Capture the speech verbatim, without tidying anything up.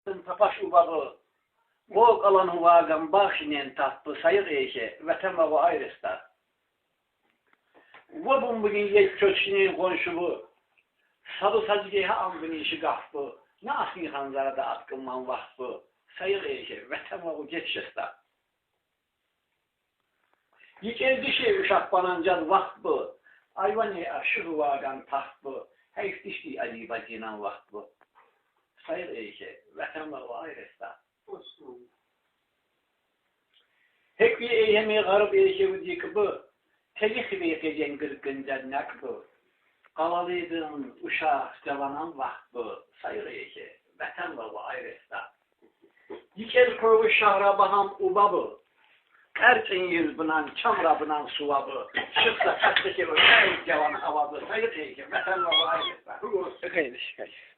Tapaş uba bı. O qalan huvagan bağşinen tat bı, sayıq eyke, vətən və ayıresta. Vobun bıgin yek köçkinin qonşu bı. Sabı sacıge ha an bıgin şıqaf bı. Nə asın xanzara da atqınman vaxt bı. Sayıq eyke, vətən və o geçşesta. Yikel dişe uşaq banan cad vaxt bı. Ayvan e aşı huvagan taxt bı. Heyf dişdi ali bacinan vaxt bı. Sayıq eyke, vətən və o ayıresta. Hekvi eyhemi ğarib eyke vıdi kıbı. Teli xivi qecen gırgın cad naq bı. Qalalıydın uşaq cavanan vaxt bı. Sayıq eyke, vətən və o ayıresta. Yikel kovu şahra baham uba bı. Erçin yıl bınan, çamra bınan suva bı. Şıqsa qatlı ke o, ey cavan hava bı. Sayıq eyke, vətən və o ayıresta. Qeyliş, qeyliş.